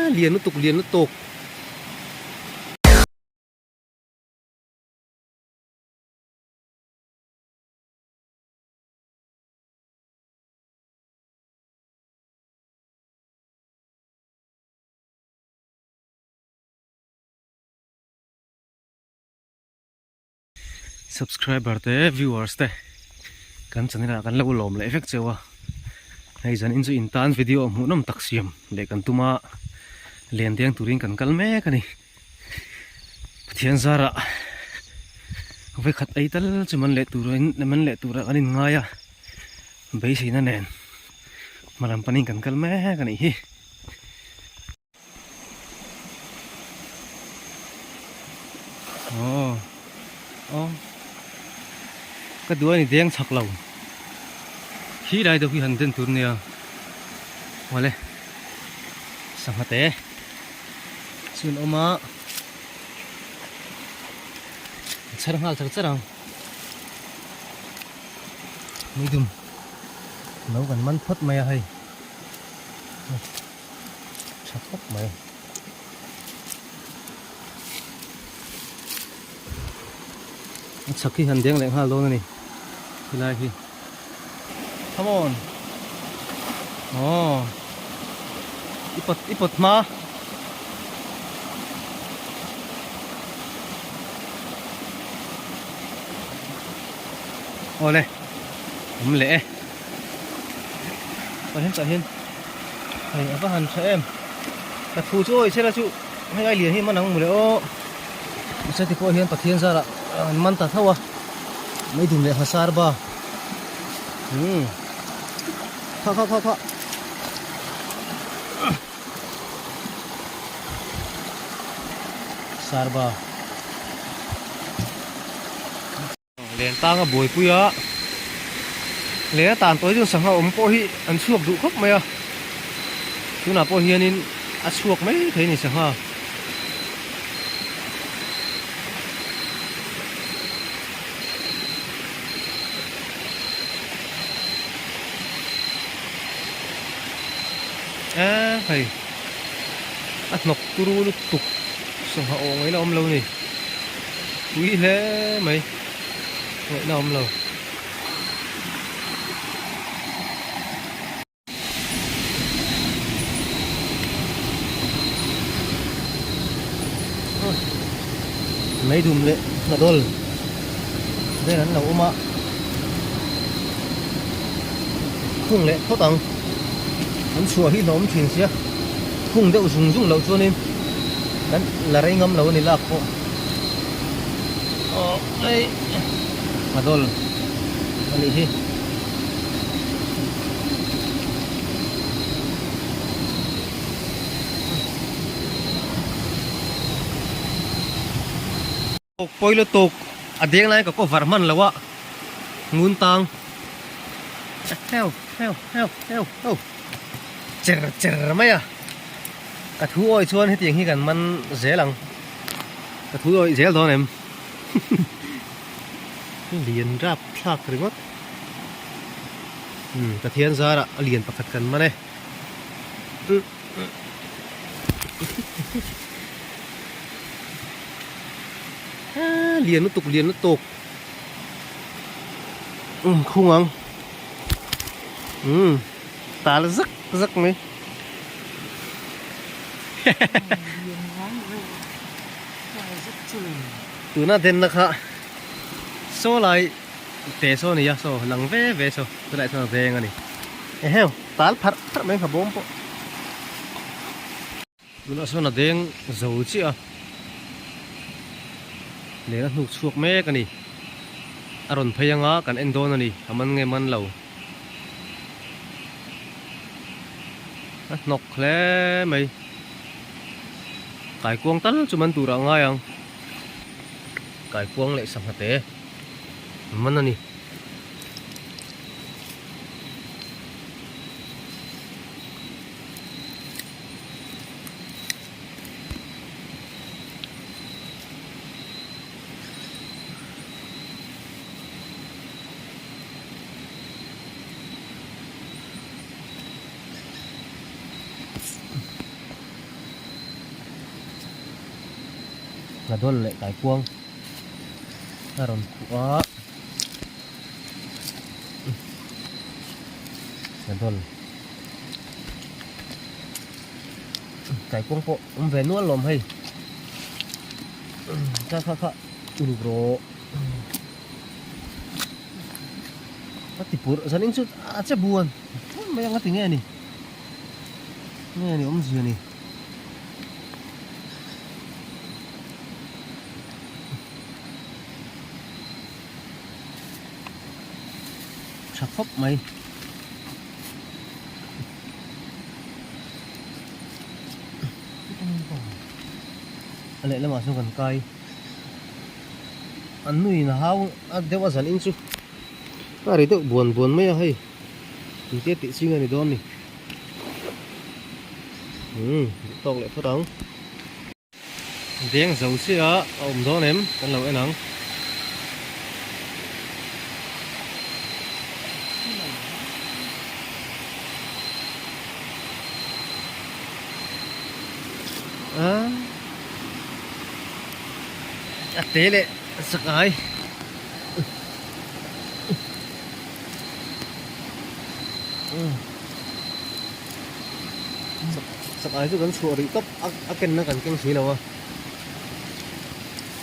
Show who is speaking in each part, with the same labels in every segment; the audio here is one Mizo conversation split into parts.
Speaker 1: Lian lutuk lian lutuk. Subscriber te viewers te kan channel ah kan lo lawm leh vek cheu a hei zanin chu in tan video hmuh nawm tak siam leh kan tum a len deng turin kan kal mek a ni Pathian zarah vawikhat ei tal chu man leh turin man leh turah kan in ngai a beiseina nen hma lam panin kan kal mek a nih hi. Aw aw ka duh a ni deng chak lo khi lai deuh hi han den tur nia awle sangha te chhun awm a chher nghal char char ang meidum lo kan man phawt mai a hei. Tha khawp mai. A chhak hi han deng leh nghal dawn a ni helai hi. Come on. Aww. I pawt i pawt hma. Awle. Awm leh e. Tah hian tah hian hei a va han tha em ka thu chu awi chela chu hei ai lian hi man ang mawle aw mahse ti pawh hian Pathian zarah an man ta tho a mai dum leh nghasar ba umm kha kha kha kha sar ba. Len tang a buaipui a, len a tan tawi chu sangha awm pawh hi an chhuak duh khawp mai a, tunah pawh hianin a chhuak mai thei a ni sangha. Eee hei a hnawk turu lutuk sangha awh ngaihna awm lo a ni. Pui hle mai ngaihna awm lo. Meidum leh hnadawl vel an lo awm a khung leh phawt ang an chhuah hi hlawm thin sia khung deuh zung zung loh chuanin kan la rei ngam lo a ni lak pawh. Aw hei a dawl a nih hi. Pawi lutuk a deng lai ka cover hman lo a ngun tang heu heu heu heu heu cher cher mai a. Ka thu awih chuan hetiang hi kan man zel ang. Ka thu awih zel dawn em? Lian rap thlak ringawt. Hmm, Pathian zarah a lian pakhat kan man e. Lian lutuk, lian lutuk. Um, khung ang. Um, tal zak zak mai. Tuna denna kha saw lai te saw a ni a saw lang ve ve saw chulaiah chuan a veng a ni eheu tal pharh pharh mai kha bawm pawh tunah sawn a deng zo chiah a lehna hnuk chhuak mek a ni a rawn phei anga kan en dawn a ni a man nge man lo. A hnawk hle mai. Kaikuang tal chu man turah a ngai ang. Kaikuang leh sangha te an man a ni. Hladawl leh kaikuang a rawn khuh a Hladawl kaikuang pawh awm ve nual lawm hei kha kha kha uluk rawh a ti pur zanin chu a che buan mai ang a ti nge ni nge ni awmzia ni. Tha khawp mai. A lehlamah sawn kan kai. An nuin a hau a deuh a zan in chu a ri deuh buan buan mai a hei. Engtia tih ching a ni dawn ni. Umm duh tawk leh phawt ang. Deng zo chiah a awm dawn em kan lo en ang. A te leh sakai. Sakai chu kan chhuah rih tawp a a kenna kan keng si lo a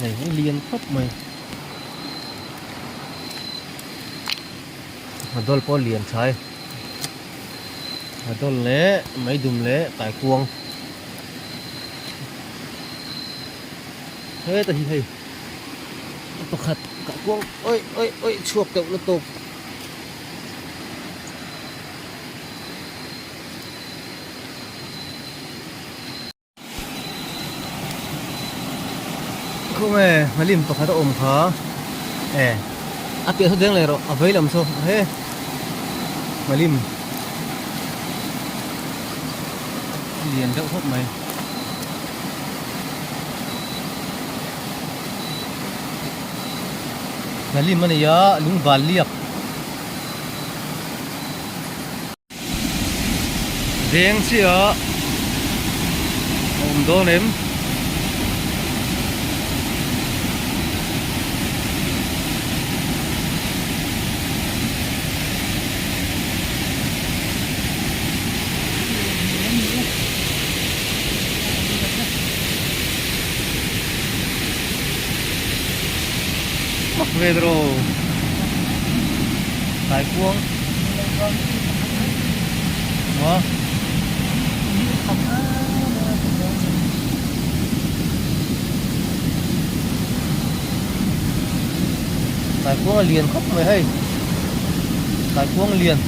Speaker 1: hei a lian khawp mai a dawl pawh a lian tha e a dawl leh meidum leh kaikuang heta hi hei pakhat kaikuang awi awi awi chhuak deuh na tawp. Khawnge hmalim pakhat a awm kha e a piah saw deng leh rawh a vei lam saw he hmalim a lian deuh khawp mai. Hnalim a nei a lungval liak. Veng chiah a awm dawn em? Mak ve rawh Kaikuang Maw Kaikuang a lian khawp mai hei Kaikuang lian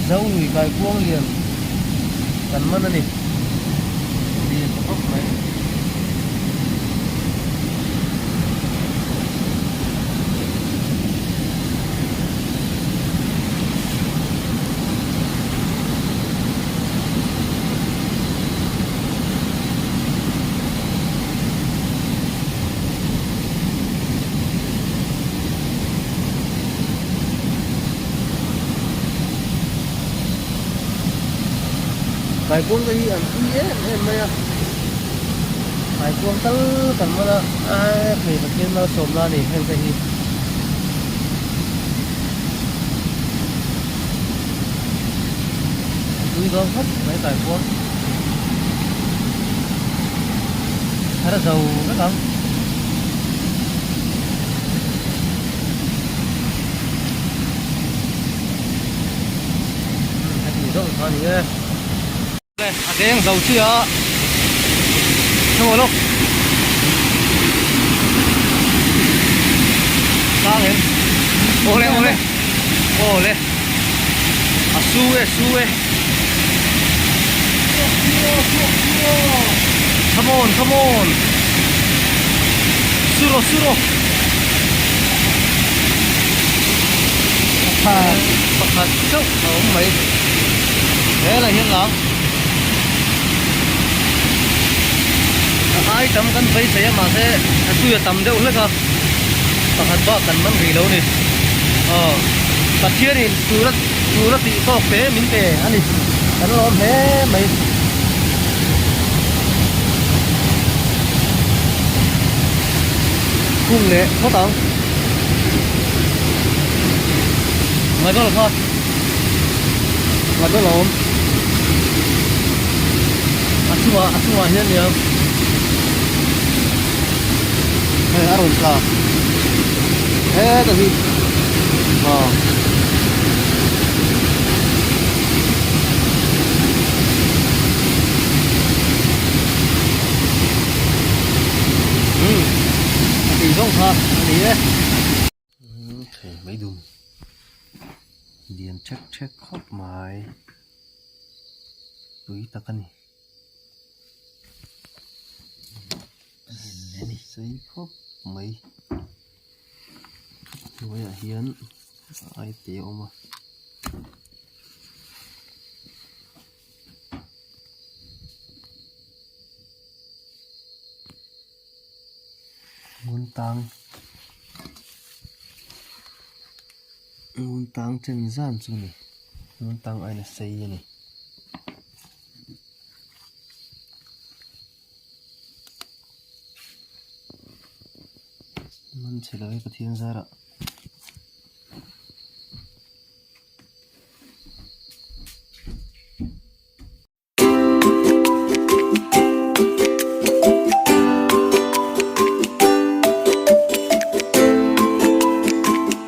Speaker 1: Zo lui Kaikuang lian kan man a ni lian ta khawp mai. Kaikuang te hi an tui em em mai a kaikuang tal kan man a aaa thei Pathian malsawmna a ni heng te hi. An tui dawn khawp mai kaikuang thar zo vek ang. Heti zawng kha ni e. A deng zo chiah a. Heng lawk. Sang em. Awle awle. Awle. A su e su e. Come on come on. Suro suro. Pakhat chauh a awm mai. Helai hian lang a ai tam kan beisei a mahse a tui a tam deuh hlek a pakhat bak kan man rih lo a ni aw Pathianin tura tura tih tawk te min pe a ni kan lawm hle mai. Khung leh phawt ang. Ngadawl kha. Ngadawl a awm. A chungah a chungah hian nia. Hei a rawn tla. Heta hi. Aw. Umm a tih zawng kha a ni e. Umm thei mai dum lian thek thek khawp mai pui tak a ni. Sei khawp mai hnuaiah hian aite a awm a. Ngun tang ngun tang chen zan chu a ni ngun tang aiin a sei a ni. Man chhe lo e Pathian zarah.